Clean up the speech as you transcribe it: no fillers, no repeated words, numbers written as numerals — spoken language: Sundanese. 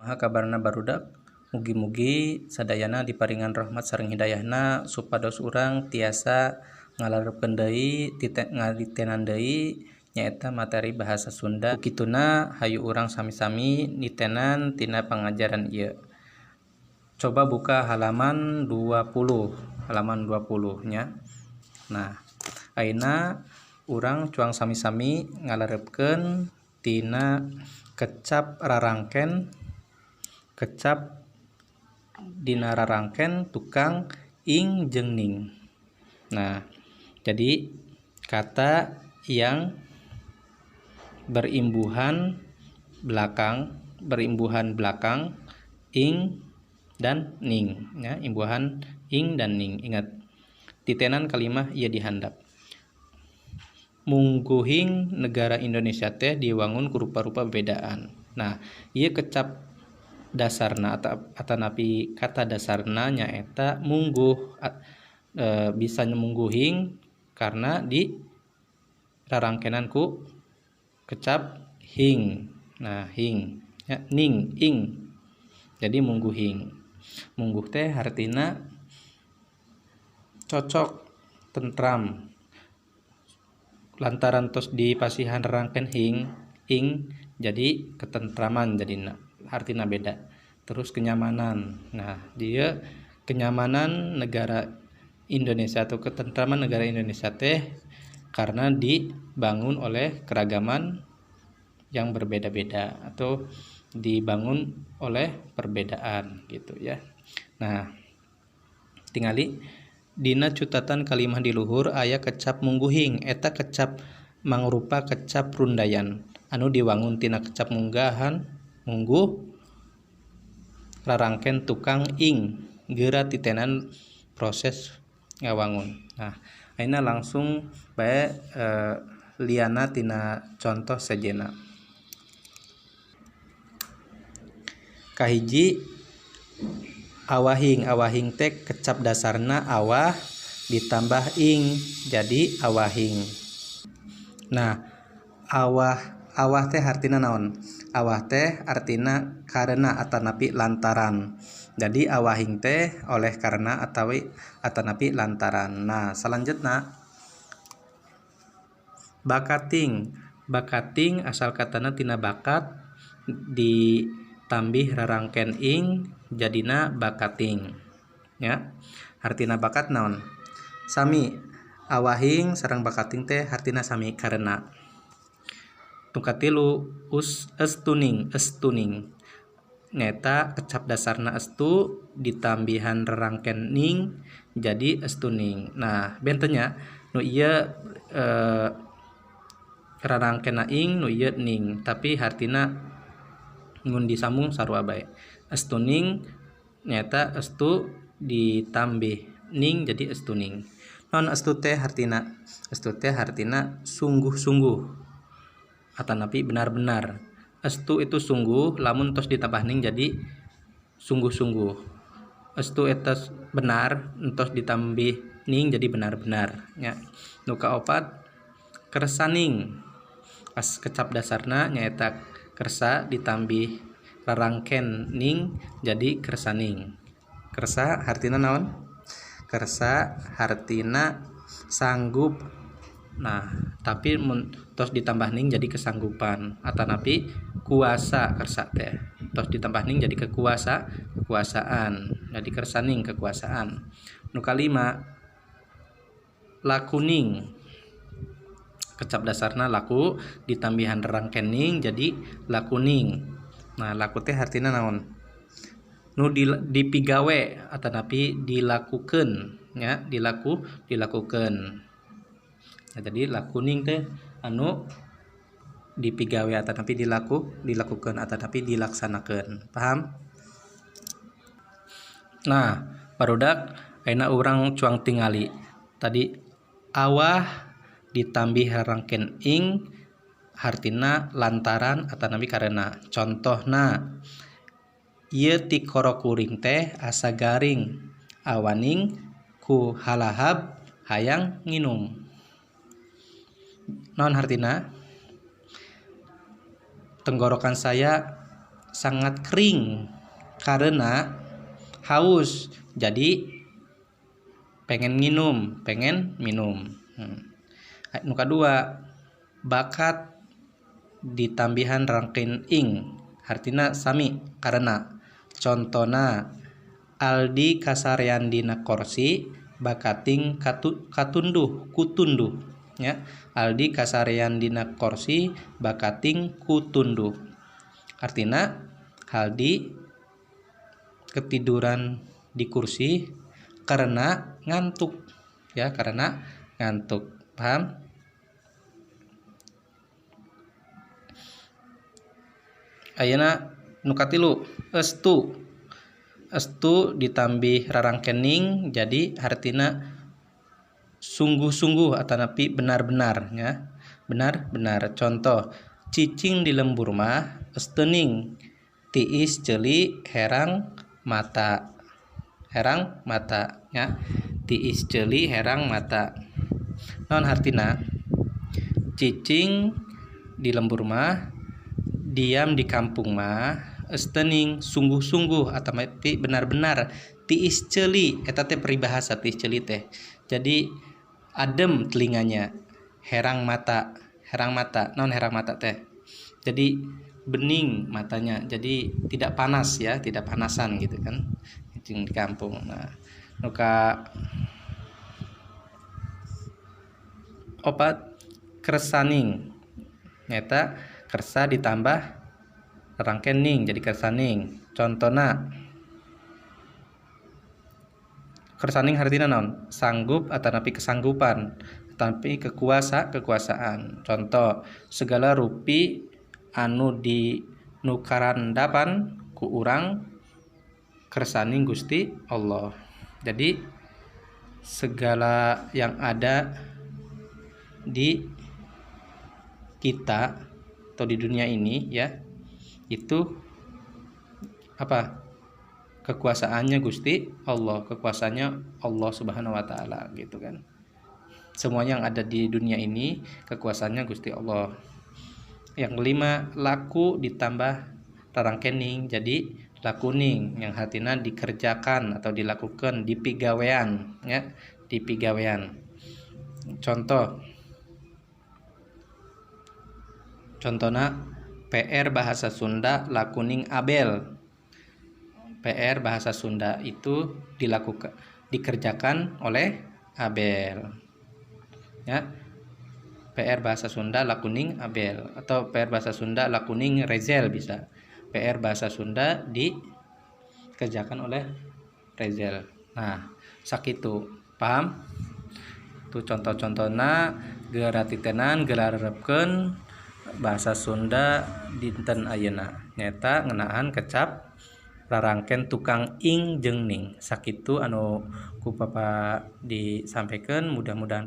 Kumaha kabarna barudak? Mugi-mugi sadayana diparingan rahmat sareng hidayahna supados urang tiasa ngalareupkeun deui ngalitenan deui nyaeta materi bahasa Sunda. Kituna hayu urang sami-sami nitenan tina pangajaran ieu. Coba buka halaman 20, halaman 20 nya. Nah, ayeuna urang cuang sami-sami ngalareupkeun tina kecap rarangken, kecap dina rarangken tukang ing jeung ning. Nah, jadi kata yang berimbuhan belakang ing dan ning ya, imbuhan ing dan ning. Ingat, titenan kalimah ieu dihandap. Mungguhing negara Indonesia teh diwangun ku rupa-rupa perbedaan. Nah, ieu kecap dasarna atanapi kata dasarna nyaeta mungguh, bisa mungguhing karena di rarangkenan ku kecap hing. Nah, hing ya, ning ing. Jadi mungguhing. Mungguh teh hartina cocok, tentram. Lantaran tos dipasihan rarangken hing ing jadi ketentraman jadina, hartina beda. Terus kenyamanan. Nah, dia kenyamanan negara Indonesia atau ketentraman negara Indonesia teh karena dibangun oleh keragaman yang berbeda-beda atau dibangun oleh perbedaan gitu ya. Nah, tingali dina cutatan kalimah di luhur aya kecap mungguhing. Eta kecap mangrupa kecap rundayan anu diwangun tina kecap munggahan mungguh rarangken tukang ing geura titenan proses ngawangun. Nah, ayeuna langsung bae liana tina contoh sejenna. Kahiji awahing. Awahing teh kecap dasarna awah ditambah ing jadi awahing. Nah, awah teh artina naon? Awah teh artina karena atanapi lantaran. Jadi awahing teh oleh karena atawi atanapi lantaran. Nah, selanjutnya bakating. Bakating asal katana tina bakat ditambih rarangken ing jadina bakating ya. Hartina bakat naon? Sami awahing sareng bakating teh hartina sami karena. Nu katilu us estuning. Estuning nyaeta kecap dasarna estu ditambihan rarangken ning jadi estuning. Nah, bentennya nu ieu rarangkenna ing nu ieu ning, tapi hartina mun disambung sarua bae. Estuning nyaeta estu ditambih ning jadi estuning. Non estu teh hartina? Estu teh hartina sungguh-sungguh atanapi benar-benar. Estu itu sungguh, lamun tos ditambah ning jadi sungguh-sungguh. Estu eta benar, entos ditambih ning jadi benar-benar nya. Nu kaopat kersaning. As kecap dasarna nyaeta kersa ditambih rarangken ning jadi kersaning. Kersa hartina naon? Kersa hartina sanggup. Nah, tapi mun tos ditambah ning jadi kesanggupan atanapi kuasa kersa teh. Tos ditambah ning jadi kekuasaan. Jadi kersaning kekuasaan. Nu kalima lakuning. Kecap dasarna laku ditambihan rarangkening jadi lakuning. Nah, laku teh hartina naon? Nu dipigawe atanapi dilakukeun nya, dilakukeun. Nah, jadi lakuning teh anu dipigawe atanapi dilakukeun atanapi dilaksanakeun. Paham? Nah, barudak ayeuna urang cuang tingali. Tadi awah ditambih rarangken ing hartina lantaran atanapi karena. Contohna ieu tikoro kuring teh asa garing awaning ku halahab hayang nginum. Naon hartina? Tenggorokan saya sangat kering karena haus, jadi pengen minum, pengen minum. Nu kadua bakat ditambihan rangkeun ing hartina sami karena. Contona Aldi kasarean dina korsi bakating katunduh kutunduh ya. Aldi kasarean dina korsi bakating kutunduh, artina Aldi ketiduran di kursi karena ngantuk ya, karena ngantuk. Paham? Ayeuna nu katilu estu. Estu ditambih rarangkening jadi hartina sungguh-sungguh atanapi benar-benar ya, benar-benar. Contoh cicing di lembur mah estening tiis ceuli herang mata, herang mata ya, tiis ceuli herang mata. Naon hartina? Cicing di lembur mah, diam di kampung mah, estening sungguh-sungguh atau benar-benar, tiis ceuli eta teh peribahasa tiis ceuli teh. Jadi adem telinganya, herang mata, herang mata. Naon herang mata teh? Jadi bening matanya, jadi tidak panas ya, tidak panasan gitu kan di kampung. Nah, nu ka opat kersaning nyata kersa ditambah rangkening jadi kersaning. Contona kersaning hartina naon? Sanggup atanapi kesanggupan, tapi kekuasaan. Contoh segala rupi anu di nukarandapan ku urang kersaning Gusti Allah. Jadi segala yang ada di kita atau di dunia ini ya, itu apa? Kekuasaannya Gusti Allah, kekuasaannya Allah Subhanahu wa taala gitu kan. Semuanya yang ada di dunia ini kekuasaannya Gusti Allah. Yang kelima laku ditambah rarangkening jadi lakuning yang hartina dikerjakan atau dilakukan dipigawean ya, dipigawean. Contoh contohna PR bahasa Sunda lakuning Abel. PR bahasa Sunda itu dilakukan, dikerjakan oleh Abel ya. PR bahasa Sunda lakuning Abel atau PR bahasa Sunda lakuning Rezel bisa. PR bahasa Sunda dikerjakan oleh Rezel. Nah, sakitu. Paham? Tuh contoh-contohna geura titenan geura rerepkeun bahasa Sunda dinten ayeuna nyaeta ngeunaan kecap rarangken tukang ing jeung ning. Sakitu anu ku Papa disampaikan, mudah-mudahan